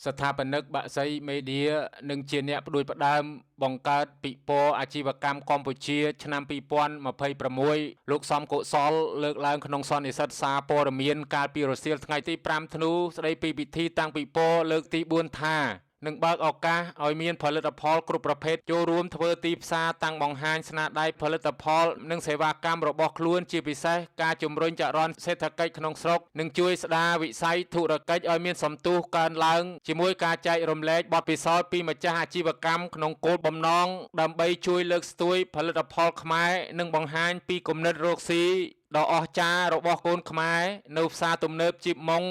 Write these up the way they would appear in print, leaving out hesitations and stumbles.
ស្ថាបនិកបាក់សីមេឌៀនិងជាអ្នកផ្ដួចផ្ដើមបង្កើតពិព័រណ៍អាជីវកម្មកម្ពុជា ឆ្នាំ2026លោកសំកុសលលើកឡើងក្នុងសន្និសីទសារព័ត៌មានកាលពីរសៀលថ្ងៃទី5ធ្នូស្ដីពីពិធីតាំងពិព័រណ៍លើកទី4ថានឹងបើកឱកាសឲ្យមានផលិតផលគ្រប់ប្រភេទចូលរួមធ្វើទីផ្សារតាំងបង្ហាញស្នាដៃផលិតផលនិងសេវាកម្មរបស់ខ្លួនជាពិសេសការជំរុញចរន្តសេដ្ឋកិច្ចក្នុងស្រុកនិងជួយស្ដារវិស័យធុរកិច្ចឲ្យមានសន្ទុះកើនឡើងជាមួយការចែករំលែកបទពិសោធន៍ពីម្ចាស់អាជីវកម្មក្នុងគោលបំណងដើម្បីជួយលើកស្ទួយផលិតផលខ្មែរនិងបង្ហាញពីគំនិតរកស៊ីដ៏អស្ចារ្យរបស់កូនខ្មែរនៅផ្សារទំនើបជីបម៉ុង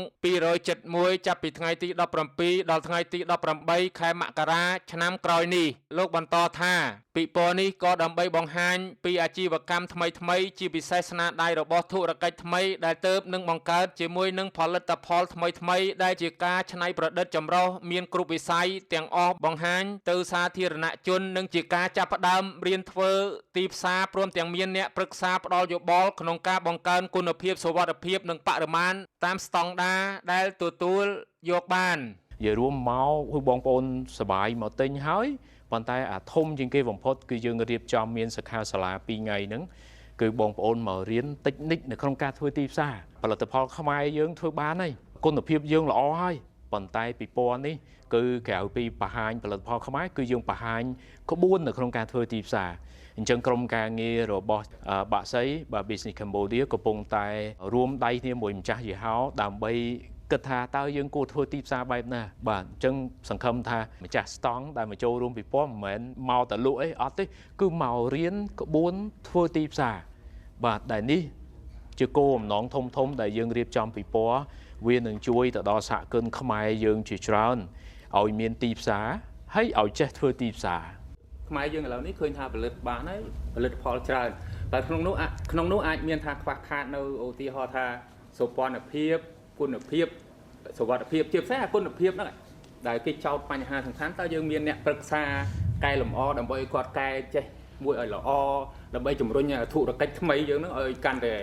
271ចាប់ពីថ្ងៃទី17ដល់ថ្ងៃទី18ខែមករាឆ្នាំក្រោយនេះលោកបន្តថាពិព័រណ៍នេះក៏ដើម្បីបង្ហាញពីអាជីវកម្មថ្មីៗជាពិសេសស្នាដៃរបស់ធុរកិច្ចថ្មីដែលទើបនឹងបង្កើតជាមួយនឹងផលិតផលថ្មីៗដែលជាការច្នៃប្រឌិតចម្រុះមានគ្រប់វិស័យទាំងអស់បង្ហាញទៅសាធារណជននិងជាការចាប់ផ្ដើមរៀនធ្វើទីផ្សារព្រមទាំងមានអ្នកប្រឹក្សាផ្ដល់យោបល់ក្នុងការបង្កើនគុណភាពសុវត្ថិភាពនិងបរិមាណតាមស្តង់ដារដែលទទួលយកបាន និយាយរួមមកគឺបងប្អូនសប្បាយមកទិញហើយប៉ុន្តែអាធំជាងគេបំផុតគឺយើងរៀបចំមានសិក្ខាសាលា2ថ្ងៃហ្នឹងគឺបងប្អូនមករៀនតិចនិចនៅក្នុងការធ្វើទីផ្សារផលិតផលខ្មែរយើងធ្វើបានហើយគុណភាពយើងល្អហើយប៉ុន្តែពិព័រណ៍នេះគឺក្រៅពីបង្ហាញផលិតផលខ្មែរគឺយើងបង្ហាញក្បួននៅក្នុងការធ្វើទីផ្សារអញ្ចឹងក្រុមការងាររបស់បាក់សីបាទ Business Cambodia កំពុងតែរួមដៃគ្នាមួយម្ចាស់យីហោដើម្បីគិតថាតើយើងគួរធ្វើទីផ្សារបែបណាបាទអញ្ចឹងសង្ឃឹមថាម្ចាស់ស្តង់ដែលមកចូលរួមពិព័រណ៍មិនមែនមកតែលក់អីអត់ទេគឺមករៀនក្បួនធ្វើទីផ្សារបាទដែលនេះជាគោលបំណងធំធំដែលយើងរៀបចំពិព័រណ៍វានឹងជួយទៅដល់សហគមន៍ខ្មែរយើងជាច្រើនឲ្យមានទីផ្សារហើយឲ្យចេះធ្វើទីផ្សារ ខ្មែរយើងឥឡូវនេះឃើញថាផលិតបានហើយផលិតផលច្រើនតែក្នុងនោះក្នុងនោះអាចមានថាខ្វះខាតនៅឧទាហរណ៍ថាសោភ័ណភាពគុណភាពសុវត្ថិភាពជាពិសេសអាគុណភាពហ្នឹងដែលគេចោទបញ្ហាសំខាន់តើយើងមានអ្នកប្រឹក្សាកែលម្អដើម្បីឲ្យគាត់កែចេះមួយឲ្យល្អដើម្បីជំរុញធុរកិច្ចថ្មីយើងហ្នឹងឲ្យកាន់តែ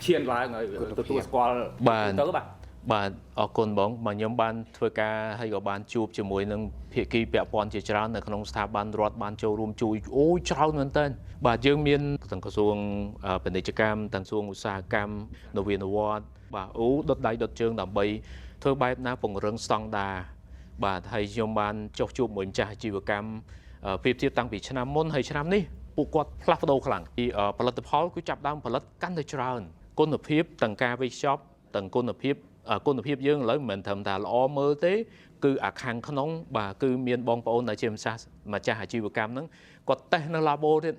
ឈានឡើងឲ្យទទួលស្គាល់ បាទ ទៅបាទ បាទអរគុណបងមកខ្ញុំបានធ្វើការហើយក៏បានជួបជាមួយនឹងភាគីពាក់ព័ន្ធជាច្រើននៅក្នុងស្ថាប័នរដ្ឋបានចូលរួមជួយអូច្រើនមែនទែនបាទយើងមានទាំងក្រសួងពាណិជ្ជកម្មទាំងក្រសួងឧស្សាហកម្មនវានុវត្តន៍បាទអូដុតដៃដុតជើងដើម្បីធ្វើបែបណាពង្រឹងស្តង់ដារបាទហើយខ្ញុំបានចុះជួបមួយម្ចាស់អាជីវកម្មប្រៀបធៀបតាំងពីឆ្នាំមុនហើយឆ្នាំនេះពួកគាត់ផ្លាស់ប្ដូរខ្លាំងពីផលិតផលគឺចាប់ដើមផលិតកាន់តែច្រើនគុណភាពទាំងការវេចខ្ចប់ទាំងគុណភាពគុណភាពយើងឥឡូវមិនមែនត្រឹមតែល្អមើលទេគឺអាខាងក្នុងបាទគឺមានបងប្អូនដែលជាម្ចាស់ម្ចាស់អាជីវកម្មហ្នឹងគាត់តេស្តនៅឡាបូទៀត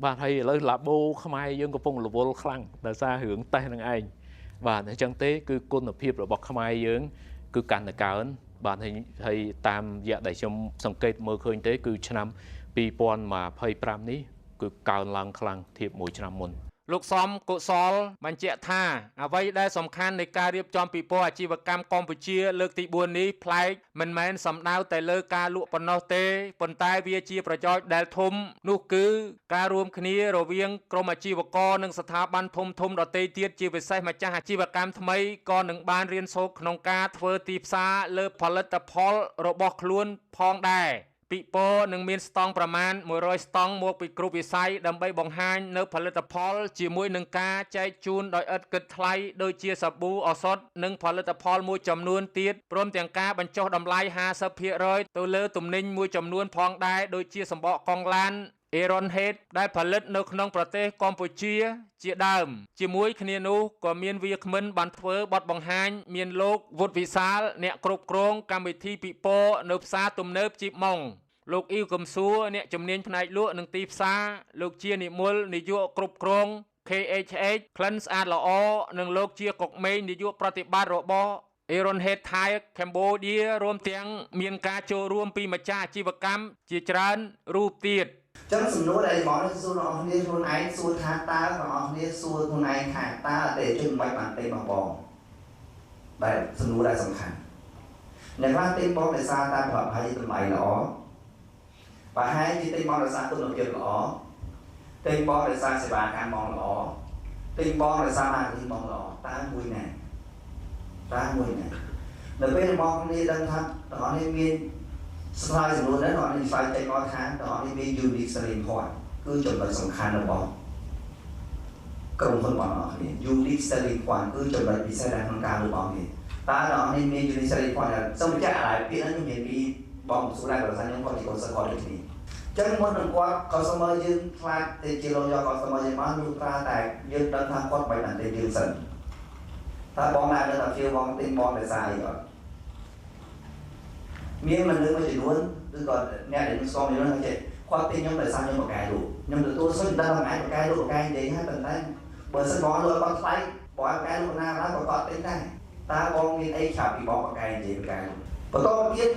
បាទហើយឥឡូវឡាបូខ្មែរយើងកំពុងរវល់ខ្លាំងដោយសាររឿងតេស្តនឹងឯងបាទអញ្ចឹងទេគឺគុណភាពរបស់ខ្មែរយើងគឺកាន់តែកើនបាទហើយហើយតាមរយៈដែលខ្ញុំសង្កេតមើលឃើញទេគឺឆ្នាំ2025នេះគឺកើនឡើងខ្លាំងធៀបមួយឆ្នាំមុន លោកសំកុសលបញ្ជាក់ថាអ្វីដែលសំខាន់នៃការរៀបចំពិព័រណ៍អាជីវកម្មកម្ពុជាលើកទី4នេះប្លែកមិនមែនសំដៅតែលើការលក់ប៉ុណ្ណោះទេប៉ុន្តែវាជាប្រយោជន៍ដែលធំនោះគឺការរួមគ្នារវាងក្រុមអាជីវករនិងស្ថាប័នធំធំដទៃទៀតជាពិសេសម្ចាស់អាជីវកម្មថ្មីក៏នឹងបានរៀនសូត្រក្នុងការធ្វើទីផ្សារលើផលិតផលរបស់ខ្លួនផងដែរពិព័រណ៍នឹងមានស្តង់ប្រមាណ100ស្តង់មកពីគ្រប់វិស័យដើម្បីបង្ហាញនៅផលិតផលជាមួយនឹងការចែកជូនដោយឥតគិតថ្លៃដូចជាសាប៊ូឱសថនិងផលិតផលមួយចំនួនទៀតព្រមទាំងការបញ្ចុះតម្លៃ50%ទៅលើទំនិញមួយចំនួនផងដែរដូចជាសម្បកកង់ឡានអេរ៉ុនហេតដែលផលិតនៅក្នុងប្រទេសកម្ពុជាជាដើមជាមួយគ្នានោះក៏មានវាគ្មិនបានធ្វើបទបង្ហាញមានលោកវុទ្ធវិសាលអ្នកគ្រប់គ្រងកម្មវិធីពិព័រណ៍នៅផ្សារទំនើបជីបម៉ុងលោកអ៊ីវកំសួរអ្នកជំនាញផ្នែកលក់និងទីផ្សារលោកជានិមលនាយកគ្រប់គ្រង KHH ក្លិនស្អាតល្អនិងលោកជាកុកមេងនាយកប្រតិបត្តិរបស់អេរ៉ុនហេតថៃកម្ពុជារួមទាំងមានការចូលរួមពីម្ចាស់អាជីវកម្មជាច្រើនរូបទៀត ចឹងសំណួរដែលបងនេះសួរដល់អ្នកគ្នាខ្លួនឯងសួរថាតើបងប្អូនគ្នាសួរខ្លួនឯងថាតើអតិថិជនមិនបានទិញបងបងដែលសំណួរដែលសំខាន់អ្នកខ្លះទិញបងដោយសារតែប្រភេទតម្លៃល្អប្រហែលជាទិញបងដោយសារគុណភាពល្អទិញបងដោយសារសេវាកម្មបងល្អទិញបងដោយសារ marketing បងល្អតើមួយណាតើមួយណា នៅពេលរបស់គ្នាដឹងថាទាំងអស់នេះមានស្រាយចំនួនហ្នឹងអ្នកនេះស្វែងចេញមកថាទាំងអស់នេះមាន unique selling point គឺចំណុចសំខាន់របស់ក្រុមហ៊ុនរបស់អ្នកគ្នា unique selling point គឺចំណុចពិសេសដែលក្នុងការលក់របស់គ្នាតើអ្នកនេះមាន unique selling point សូមបញ្ជាក់ឲ្យពាក្យហ្នឹងខ្ញុំនិយាយពីបងសួរដែរបើសិនខ្ញុំគាត់ជាកូនសិស្សគាត់ដូចគ្នាចឹងមុននឹងគាត់ customer យើងខ្លាចទៅជា loyal customer យើងបានលុះត្រាតែយើងដឹងថាគាត់មិនបានទេយើងសិនតើបងណាដឹងថាជាបងទិញបងដោយសារអីអត់មានមនុស្សមួយចំនួនឬក៏អ្នកដែលខ្ញុំស្គាល់មួយចំនួនថាចេះគាត់ទិញខ្ញុំដោយសារខ្ញុំបកកែលក់ខ្ញុំទទួលសុទ្ធដឹងថាឯងបកកែលក់បកកែនិយាយហើយប៉ុន្តែបើសិនបងលក់គាត់ថ្លៃបងបកកែលក់ណាឡើយក៏គាត់ទិញដែរតើបងមានអីឆាប់ពីបងបកកែនិយាយបកកែលក់បន្តទៀត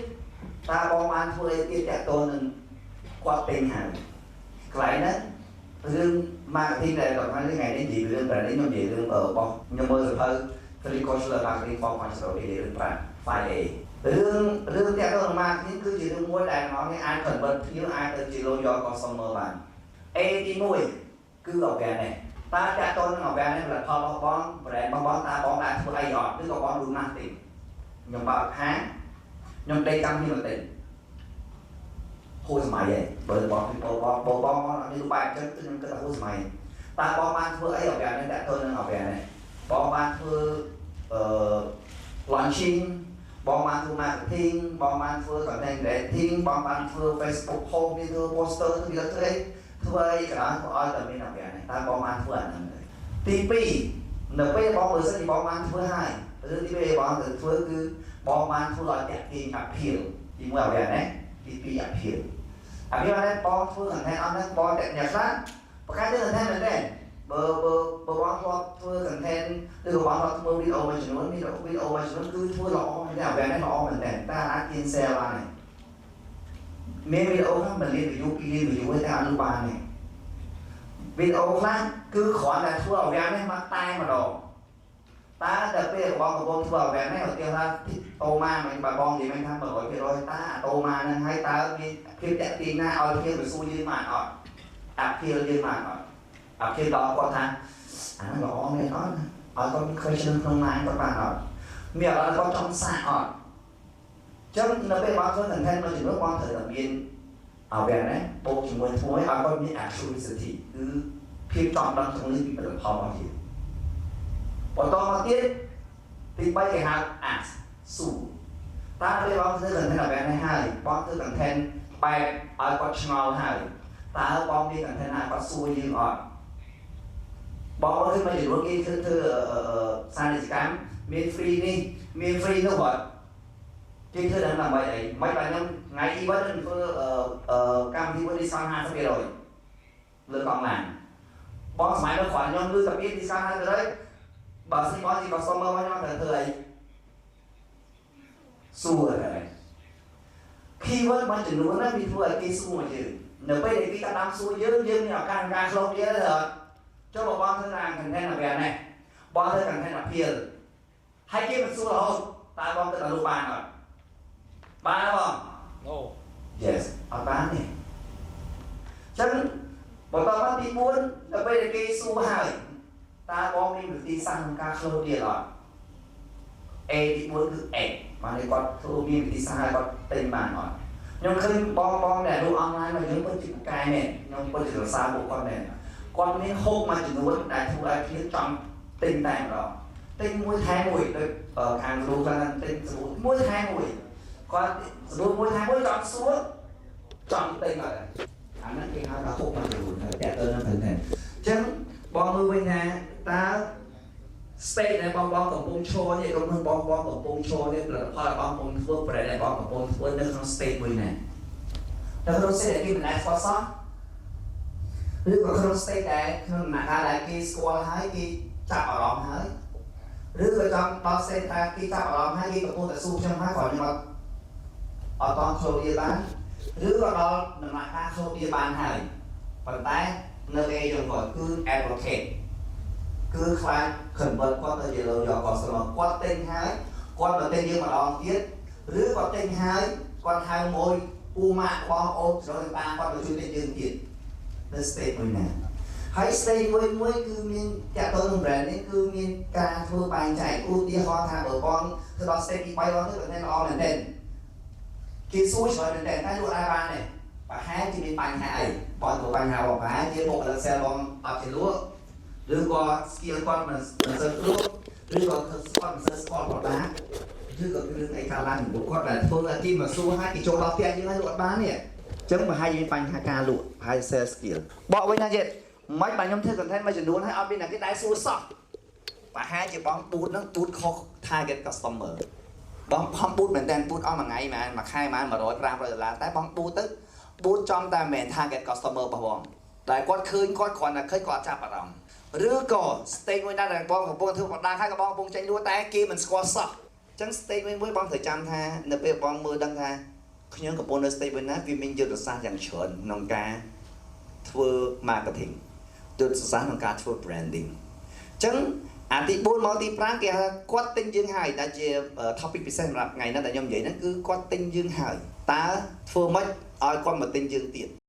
តើបងបានធ្វើអីទៀតតាក់ទងនឹងគាត់ទិញហើយកន្លែងហ្នឹងរឿង marketing ដែលដល់ថ្ងៃនេះនិយាយរឿង branding ខ្ញុំនិយាយរឿងរបស់ខ្ញុំមើលសភៅ Three Cultural Marketing 4.0 និយាយរឿង 5A រឿងតាក់ទងនឹង marketing គឺជារឿងមួយដែលអ្នកនេះអាច convert ភ្ញៀវអាចទៅជា loyal customer បាន A ទី1គឺ awareness តើតាក់ទងនឹង awareness ផលិតផលរបស់បង brand របស់បងតើបងបានធ្វើអីអត់ឬក៏បង do nothing ខ្ញុំបើកហាងខ្ញុំដេកកម្មវិធីមកទិញហួសសម័យហើយបើបងបងបងបងអត់មានបែបអញ្ចឹងខ្ញុំគិតថាហួសសម័យតើបងបានធ្វើអី awareness តាក់ទងនឹង awareness បងបានធ្វើlaunching បងបានធ្វើ marketing បងបានធ្វើ content creating បងបានធ្វើ Facebook post មានធ្វើ poster ធ្វើអីធ្វើអីក៏ដោយក៏ឲ្យតែមាន awareness តើបងបានធ្វើអាហ្នឹងទី2នៅពេលបងមើលសិនបងបានធ្វើហើយរឿងទី2បងត្រូវធ្វើគឺបងបានធ្វើឲ្យតាក់ទាញ appeal ទី1 awareness ទី2 appeal appeal ហ្នឹងបងធ្វើ content អស់ហ្នឹងបងតែអ្នកខ្លះប្រកែកទៅ content មែនទេបើបើបើបងធ្លាប់ធ្វើ content ឬក៏បងធ្លាប់ធ្វើវីដេអូមួយចំនួនវីដេអូមួយចំនួនគឺធ្វើល្អមែនទេ awareness ល្អមែនទេតែអាចទាញ sale បានទេមានវីដេអូខ្លះ1លាន view 2លាន view ទេតែអត់លក់បានទេវីដេអូខ្លះគឺគ្រាន់តែធ្វើ awareness មកតែម្ដងតើតែពេលបងកំពុងធ្វើ awareness ឧទាហរណ៍ថាតូម៉ាមិនបើបងនិយាយមិនថា100%តើតូម៉ាហ្នឹងហើយតើមានភាពតាក់ទាញណាឲ្យភ្ញៀវទៅសួរយើងបានអត់ appeal យើងបានអត់ appeal ដល់គាត់ថាអាហ្នឹងល្អមែនអត់ឲ្យគាត់មាន question ក្នុង mind គាត់បានអត់មានអារម្មណ៍គាត់ចង់សាកអត់ចឹងនៅពេលបងធ្វើ content មួយចំនួនបងត្រូវតែមាន awareness បូកជាមួយធ្វើឲ្យគាត់មាន curiosity គឺភាពចង់ដឹងក្នុងនេះពីផលិតផលរបស់យើងបន្តមកទៀតទី3គេហៅ ask សួរតើពេលបងធ្វើ content awareness ហើយបងធ្វើ content បែបឲ្យគាត់ឆ្ងល់ហើយតើបងមាន content ណាគាត់សួរយើងអត់បងមើលឃើញមួយចំនួនគេធ្វើធ្វើសារនិច្ចកម្មមាន free នេះមាន free នោះគាត់គេធ្វើដល់ដើម្បីអីមិនបាទខ្ញុំថ្ងៃ event នឹងធ្វើកម្មវិធីមួយ discount 50%លើកង់ឡានបងសម័យនោះគ្រាន់ខ្ញុំលឺតែពាក្យ discount 50%បើសិនបងជា customer របស់ខ្ញុំត្រូវធ្វើអីសួរហើយ keyword មួយចំនួនហ្នឹងវាធ្វើឲ្យគេសួរមកយើងនៅពេលដែលគេតាមសួរយើងយើងមានឱកាសក្នុងការ close ទៀតទេអត់ចុះបើបងធ្វើតាម content awareness បងធ្វើ content appeal ហើយគេមិនសួររហូតតើបងគិតថាលក់បានអត់បានទេបង No Yes អត់បានទេចឹងបន្តមកទី4ដល់ពេលដែលគេសួរហើយតើបងមានវិធីសាស្ត្រក្នុងការ close ទៀតអត់ A ទី4គឺ A បាននេះគាត់ធ្វើមានវិធីសាស្ត្រឲ្យគាត់ទិញបានអត់ខ្ញុំឃើញបងបងដែលលក់អនឡាញមកយើងពិតជាពូកែមែនខ្ញុំពិតជាសរសើរពួកគាត់មែនគាត់មានហូបមួយចំនួនដែលធ្វើឲ្យភ្ញៀវចង់ទិញតែម្ដងទិញមួយថែមមួយដូចខាងគ្រូគាត់ថាទិញស្រួលមួយថែមមួយគាត់ស្រួលមួយថែមមួយចង់សួរចង់ទិញអត់អាហ្នឹងគេហៅថាហូបមួយចំនួនតែទៅនឹងទៅតែអញ្ចឹងបងមើលវិញថាតើ state ដែលបងបងកំពុងឈរនេះក្រុមហ៊ុនបងបងកំពុងឈរនេះផលិតផលរបស់បងធ្វើ brand ដែលបងកំពុងធ្វើនៅក្នុង state មួយណានៅក្នុង state ដែលគេមិនដែលស្គាល់សោះឬក៏ក្នុង state ដែលក្នុងដំណាក់កាលដែលគេស្គាល់ហើយគេចាប់អារម្មណ៍ហើយឬក៏ចង់ដល់ state ថាគេចាប់អារម្មណ៍ហើយគេកំពុងតែសួរខ្ញុំហើយគាត់ខ្ញុំអត់អត់តន់ close deal បានឬក៏ដល់ដំណាក់កាល close deal បានហើយប៉ុន្តែនៅ A ចុងក្រោយគឺ advocate គឺខ្លាច convert គាត់ទៅជា loyal customer គាត់ទិញហើយគាត់មកទិញយើងម្ដងទៀតឬគាត់ទិញហើយគាត់ហៅមួយពូម៉ាក់បងអូនស្រីតាគាត់ទៅជួយទិញយើងទៀតនៅ state មួយណា ហើយ stage មួយមួយគឺមានតាក់ទងនឹង brand នេះគឺមានការធ្វើបែងចែកឧទាហរណ៍ថាបើបងទៅដល់ stage ទី3បងទៅ content ល្អមែនទែនគេសួរច្រើនមែនទែនតែលក់ដែរបានទេប្រហែលជាមានបញ្ហាអីបងធ្វើបញ្ហាបងប្រហែលជាបុគ្គលិក sale បងអត់ជាលក់ឬក៏ skill គាត់មិនមិនសូវគ្រប់ឬក៏គាត់មិនសូវស្គាល់ product ឬក៏រឿងអីកើតឡើងចំពោះគាត់ដែលធ្វើឲ្យគេមកសួរឲ្យគេចូលដល់ផ្ទះយើងហើយលក់អត់បាននេះអញ្ចឹងប្រហែលជាមានបញ្ហាការលក់ប្រហែល sales skill បកវិញថាទៀតមិនបាទខ្ញុំធ្វើ content មួយចំនួនហើយអត់មានអ្នកគេដែរសួរសោះប្រហែលជាបង boost ហ្នឹង boost ខុស target customer បងខំ boost មែនតើ boost អស់មួយថ្ងៃមែនមួយខែមែន100 500ដុល្លារតែបង boost ទៅ boost ចំតែមិនមែន target customer របស់បងតែគាត់ឃើញគាត់គ្រាន់តែឃើញគាត់ចាប់អារម្មណ៍ឬក៏ stage មួយណាដែលបងកំពុងធ្វើបដាហើយក៏បងកំពុងចេញលក់តែគេមិនស្គាល់សោះអញ្ចឹង stage មួយមួយបងត្រូវចាំថានៅពេលបងមើលដឹងថាខ្ញុំកំពុងនៅ stage មួយណាវាមានយុទ្ធសាស្ត្រយ៉ាងច្រើនក្នុងការធ្វើ marketing យុទ្ធសាស្ត្រក្នុងការធ្វើ branding អញ្ចឹងអាទី4មកទី5គេហៅគាត់ទិញយើងហើយដែលជា topic ពិសេសសម្រាប់ថ្ងៃនេះដែលខ្ញុំនិយាយហ្នឹងគឺគាត់ទិញយើងហើយតើធ្វើម៉េចឲ្យគាត់មកទិញយើងទៀត។